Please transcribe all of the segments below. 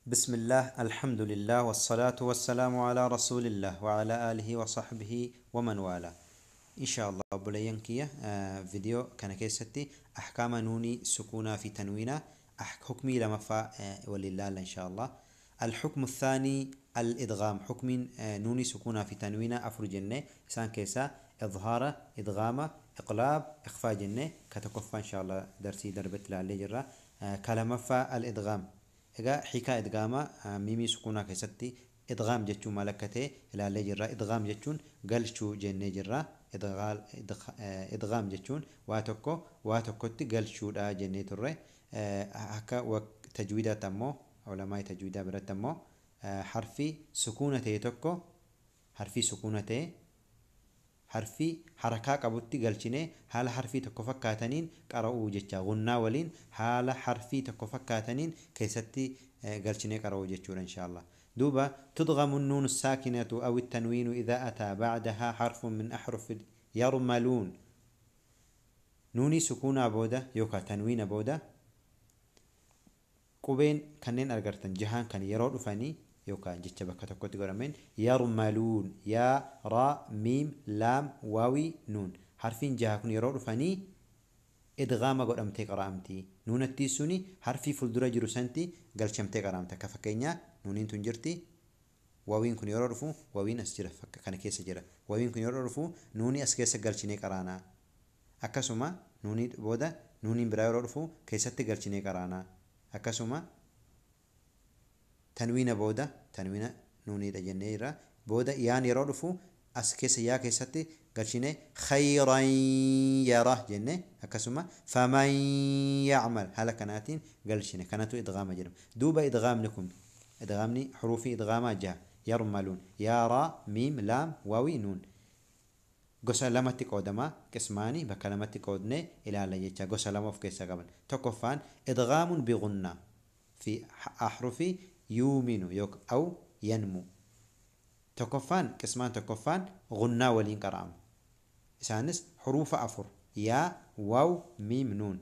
بسم الله، الحمد لله، والصلاة والسلام على رسول الله وعلى آله وصحبه ومن والاه. إن شاء الله obboleeyyan kiyya, فيديو kana keessatti أحكام نوني سكونا في تنوينة حكمي لمفا ولله إن شاء الله. الحكم الثاني الإدغام. حكم نوني سكونا في تنوينة afur jenne. Isaan keessaa إظهار، إدغام، إقلاب، إخفاء jenne. Ka tokkoffaa إن شاء الله درسي darbet laallee jirra. Ka lammaffaa الإدغام. Egaa hiikaa idgaama miimii sukuunaa keessatti idgaam jechuun maal akka ta'e ilaallee jirra. Idgaam jechuun galchuu jennee jirra. Idgaam jechuun waa tokko waa tokkotti galchuudha jennee turre. Akka tajwiidaatti ammoo, ulamaa tajwiidaa biratti ammoo, harfii sukuuna ta'e tokko, harfii sukuuna ta'e harfii harakaa qabutti galchinee haala harfii tokko fakkaataniin qara'uu jecha. Gunnaa waliin haala harfii tokko fakkaataniin keessatti galchinee qara'uu jechuudha inshaallah. Duuba تدغم النون الساكنة أو التنوين إذا أتى بعدها حرف من أحرف يرملون. نوني سكونا booda yookaan tanwiina booda qubeen kanneen argartan jahaan kan yeroo dhufanii yookaan jecha bakka tokkotti godhameen يرملون، yaa، raa، miim، laam، waawii، nuun, harfiin jaha kun yeroo dhufanii idgaama godhamtee qara'amti. Nuunattii suni harfii fuuldura jiru santi galchamtee qara'amte. Akka fakkeenyaa nuuniin tun jirti, waawiin kun yeroo dhufu waawiin as jira, kana keessa jira. Waawiin kun yeroo dhufu nuunii as keessa galchinee qaraanaa. Akkasuma nuunii booda nuuniin biraa yeroo dhufu keessatti galchinee qaraanaa. Akkasuma tanwiina booda, tanwiina nuuniidha jennee jirra, booda yaan yeroo dhufu as keessa yaa keessatti galchine خيرا يره jenne. Akkasuma فمن يعمل, haala kanaatiin galchine. Kanatu idgaama jedhama. Duuba idgaamni kun, idgaamni xuruufii idgaamaa jaha, يرملون، yaa، raa، miim، laam، waawii، nuun, gosa lamatti qoodamaa. قسماني, bakka lamatti qoodnee ilaalla jecha. Gosa lama of keessaa qaban. Tokkoffaan إدغام بغنة في أحرف يؤمن أو ينمو. Tokkoffaan, qismaan tokkoffaan gunnaa waliin qara'ama. Isaanis xuruufa afur, yaa، waaw، miim، nuun.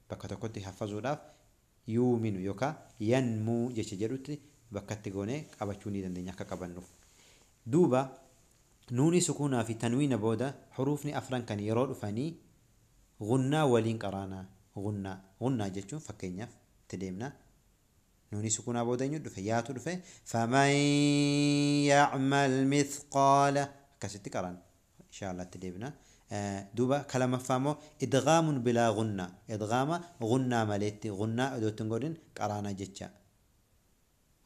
Bakka tokkotti haffazuudhaaf يؤمن yookaan ينمو jecha jedhutti bakkatti goonee qabachuu ni dandeenya akka qabannuuf. Duuba nuuni sukuunaa fi tanwiina booda xuruufni afran kan yeroo dhufanii gunnaa waliin qaraanaa. Gunnaa, gunnaa jechuun fakkeenyaaf itti deemna. Nuuni sukuunaa booda eenyu dhufe? Yaatu dhufe. فمن يعمل مثقال akkasitti qaraan. Inshaallah itti deebina. Duuba ka lamaffaa immoo إدغام بلا غنة, idgaama gunnaa maleetti, gunnaa odoo hin godhin qaraana jecha.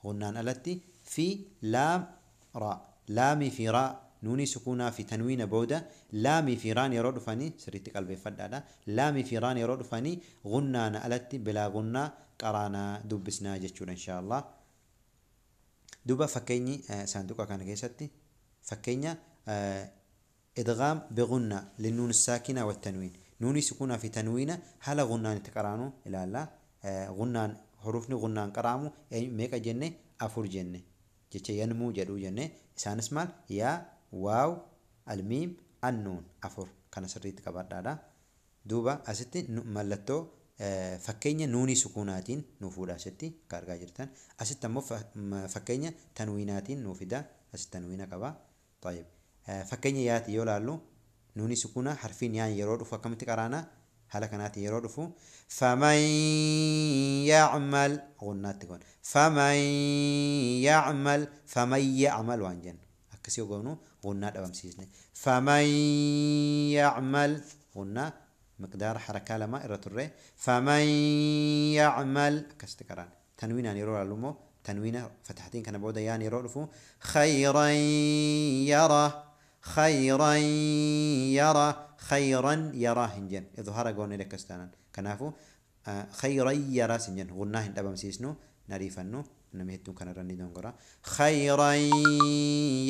Gunnaan alatti fi laam raa, laamii fi raa. Nuunii sukuunaa fi tanwiina booda laamii fi raan yeroo dhufanii, sirriitti qalbeeffadhaadha, laamii fi raan yeroo dhufanii gunnaan alatti, بلا غنة qaraanaa dubbisnaa jechuudha inshaallah. Duuba fakkeenyi saanduqa kana keessatti fakkeenya إدغام بغنة للنون الساكنة والتنوين. نوني سكونة في تنوينة haala gunnaan itti qaraanu ilaalla. Gunnaan, hurufni gunnaan qaraamu meeqa jenne? Afur jenne. Jecha ينمو jedhu jenne. Isaanis maal? Yaa، waaw، الميم، النون, afur kana sirriitti qabadhaadha. Duuba asitti mallattoo fakkeenya nuunii sukuunaatiin nuu fuudha asitti akka argaa jirtan. Asitti ammoo fakkeenya tanwiinaatiin nuu fida. Asitti tanwiina qaba. طيب, fakkeenya yaati yoo laallu, nuunii sukuunaa harfiin yaan yeroo dhufu akkamitti qaraana? Haala kanaatiin yeroo dhufu فمن يعمل, gunnaatti goona. فمن يعمل, فمن يعمل waan jennu akkasii goonu gunnaa dhabamsiisne. فمن يعمل, gunnaa miqdaara harakaa lama irra turre. فمن يعمل akkasitti qaraan. Tanwiinaan yeroo laallu immoo, tanwiina fatahatiin kana booda yaan yeroo dhufu خيرا يره, خيرا يره, خيرا يراه hin jennu. Idhaara goone akkas taanaan. Kanaafuu خيرا يراه hin jennu, gunnaa hin dhabamsiisnu, nariifannu. Namni hedduun kanarra ni dongora. خيرا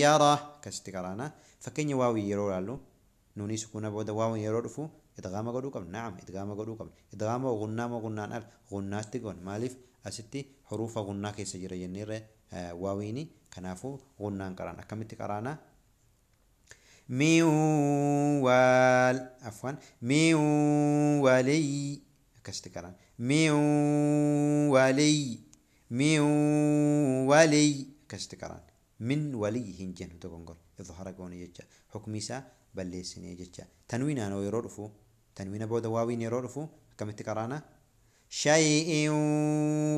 يره akkasitti qaraana. Fakkeenya waawii yeroo laallu, nuunii sukuuna booda waawiin yeroo dhufu idgaama godhuu qabna. نعم, idgaama godhuu qabna. Idgaama gunnaa moo gunnaan al? Gunnaatti goona. Maaliif? Asitti huruufa gunnaa keessa jira jenneerra waawiini. Kanaafuu gunnaan qaraan. Akkamitti qaraana? من وال, عفوا, من ولي akkasitti qaraan. من ولي, Min waliy akkasitti qaraan. Min waliy hin jennu dogongor. Idhaara goone jecha. Hukmi isaa balleessinee jecha. Tanwiinaan yeroo dhufu tanwiina booda waawiin yeroo dhufu akkamitti qaraana? Shay'in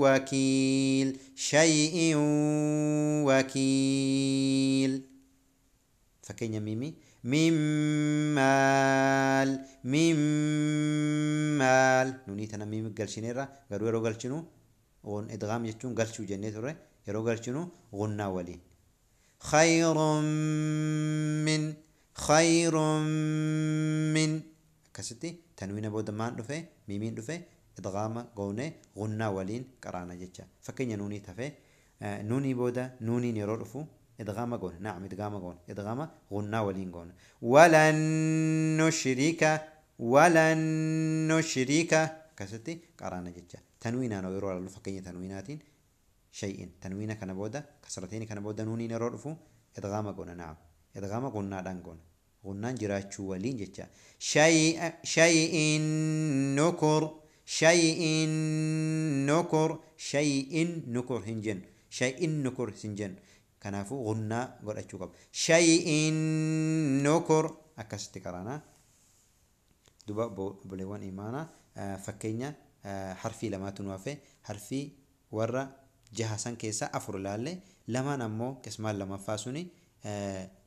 wakiil shay'in wakiil. Fakkeenya miimii min maal min maal nuunii tana miimi galchineerra garuu yeroo galchinu idgaam jechuun galchuu jennee turre yeroo galchinu gunnaa waliin. Khayrun min khayrun min akkasitti tanwiina booda maan dhufe miimiin dhufe idgaama goone gunnaa waliin qaraana jecha. Fakkeenya nuunii tafe nuunii booda nuuniin yeroo dhufu idgaama goone naam idgaama goone idgaama gunnaa waliin goone. Walan nushrika walan nushrika akkasitti qaraana jecha. Tanwiinaan yeroo ilaallu fakkeenya tanwiinaatiin shay'in tanwiina kana booda kasrateen kana booda nuuniin yeroo dhufu idgaama goona naam idgaama gunnaadhaan goona. Gunnaan jiraachuu waliin jecha. Shay'in nukur shay'in nukur shay'in nukur hin jennu shay'in nukur hin jennu. Kanaafuu gunnaa godhachuu qaba. Shay'in nukur akkasitti qaraana. Duba obboleewwan imaanaa fakkeenya harfii lamaatu nu hafe harfii warra jaha san keessaa afur ilaalle lamaan ammoo qismaan lamaffaa suni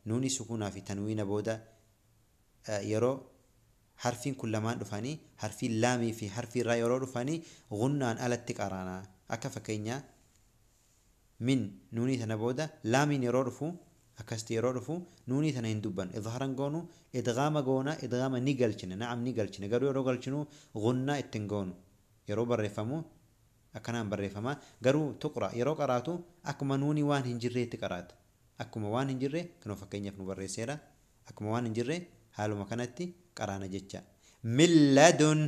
nuuni sukuunaa fi tanwiina booda yeroo harfiin kun lamaan dhufanii harfii laamii fi harfii irraa yeroo dhufanii gunnaan alatti qaraana. Akka fakkeenyaa min nuunii tana booda laamiin yeroo dhufu akkasitti yeroo dhufu nuunii tana hin dubbannu idhaaran goonu idgaama goona idgaama ni galchina naam ni galchina garuu yeroo galchinu gunnaa ittiin goonu yeroo barreeffamu akkanaan barreeffama garuu tuqra yeroo qaraatu akkuma nuunii waan hin jirreetti qaraata akkuma waan hin jirre kanoo fakkeenyaaf nu barreesseera akkuma waan hin jirre haaluma kanatti qaraana jecha. Milladun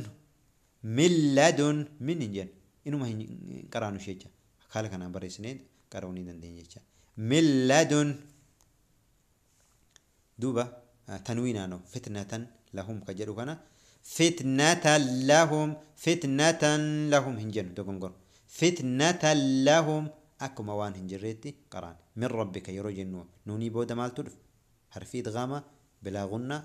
milladun min hin jennu inuma hin qaraanu jecha haala kanaan barreessinee qara'uu ni dandeenya jecha. Milladun duuba tanwiinaanoo fitnatan lahum ka jedhu kana fitnatan lahum fitnatan lahum hin jennu dogongor fitnatan lahum akkuma waan hin jirreetti qaraan. Min rabbika yeroo jennu nuunii booda maaltu dhufe harfii idgaama bilaa gunnaa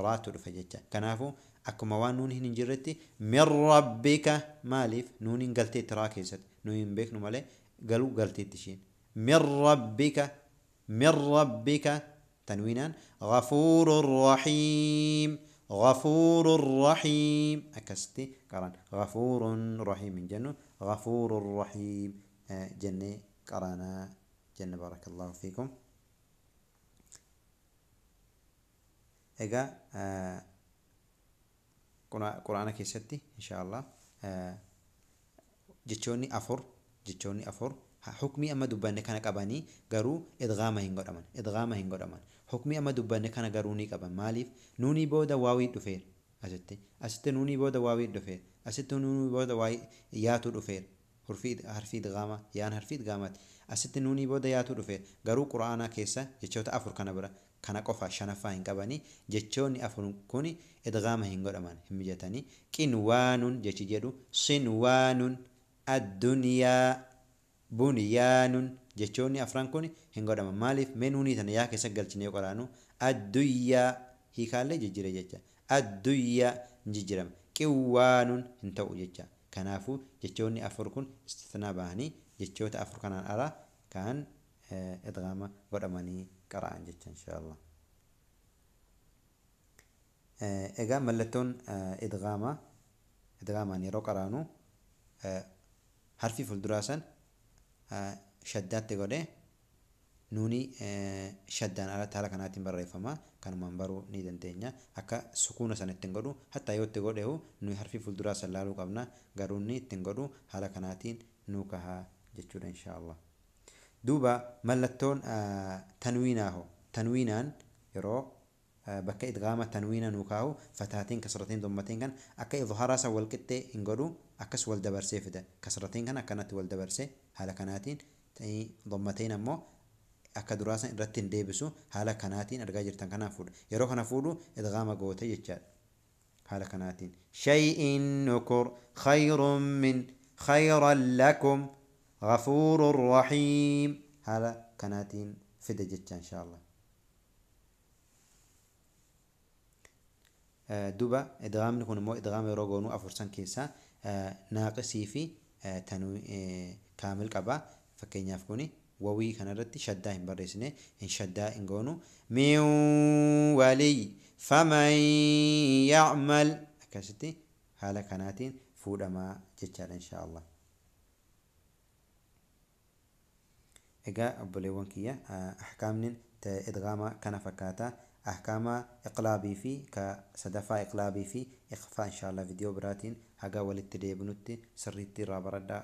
raatu dhufe jecha. Kanaafuu akkuma waan nuuni hin jirretti min rabbika maaliif nuuniin galteetti raa keessatti nuyi hin beeknu malee galuu galteetti ishiin min rabbika min rabbika tanwiinaan ghafuurun rahiim ghafuurun rahiim akkasitti qaraan ghafuurun rahiim hin jennu ghafuurun rahiim jennee qaraanaa jenna. Barakallahu fiikum. Egaa quraana keessatti inshaallah jechoonni afur hukmii amma dubbanne kana qabanii garuu idgaama hin godhaman hukmii amma dubbanne kana garuu ni qaban. Maaliif nuunii booda waawii dhufeera asitti nuunii booda waawii dhufeera asitti nuunii booda yaatu dhufeera harfii idgaama yaan harfii idgaamaati asitti nuunii booda yaatu dhufeera garuu quraana keessa jechoota afur kana bira kana qofa shanaffaa hin qabanii jechoonni afur kun idgaama hin godhaman hin mijatanii. Qinwaanun jechi jedhu sinwaanun addunyaa bunyaanun jechoonni afran kun hin godhaman. Maaliif mee nuunii tana yaa keessa galchinee qoraanu adduyyaa hiikaallee jijjiire jecha adduyyaa hin jijjiirama qiwwaanun hin ta'u jecha. Kanaafuu jechoonni afur kun istisnaa bahanii jechoota afur kanaan ala kan idgaama godhamanii qara'an jecha inshaallah. Egaa mallattoon idgaamaan yeroo qaraanu harfii fuulduraa san shaddaatti godhee nuunii shaddaan alatti haala kanaatiin barreeffama kanumaan baruu ni dandeenya. Akka sukuuna san ittiin godhu hattaa yoo itti godhehu nuyi harfii fuulduraa san laaluu qabna garuu inni ittiin godhu haala kanaatiin nuu kahaa jechuudha inshaallah. Duuba mallattoon tanwiinaa hoo tanwiinaan yeroo bakka idgaama tanwiina nuu kaahu fataatiin kasratiin dommatiin kan akka idhaaraa san wal qixxee hin godhu akkas wal dabarsee fida kasratiin kan akkanatti wal dabarsee haala kanaatiin dommateen ammoo akka duraa san irratti hin deebisu haala kanaatiin argaa jirtan kanaan fuudha yeroo kana fuudhu idgaama goote jechaadha haala kanaatiin. Shay'in nukur khayrun min khayran lakum Ghafuurun rahiim haala kanaatiin fida jecha insha Allah. Duba idgaamni kun immoo idgaama yeroo goonuu afursan keessaa naaqisii fi kaamil qaba. Fakkeenyaaf kuni wawii kanarratti shaddaa hin barreessine, hin shaddaa hin goonu. Min waliy faman yacmal akkasitti haala kanaatiin fuudhamaa jechaadha insha Allah. Egaa obboleewwan kiyya, ahkaamni idgaama kana fakkaata. Ahkaama iqlaabii fi ka sadaffaa iqlaabii fi ikhfaa insha Allah viidiyoo biraatiin haga walitti deebinutti sirriitti irraa baradhaa,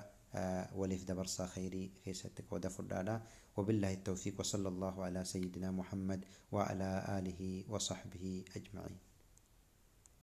waliif dabarsaa, khayrii keessatti qooda fudhaadha. وبالله التوفيق وصلى الله على سيدنا محمد وعلى آله وصحبه أجمعين.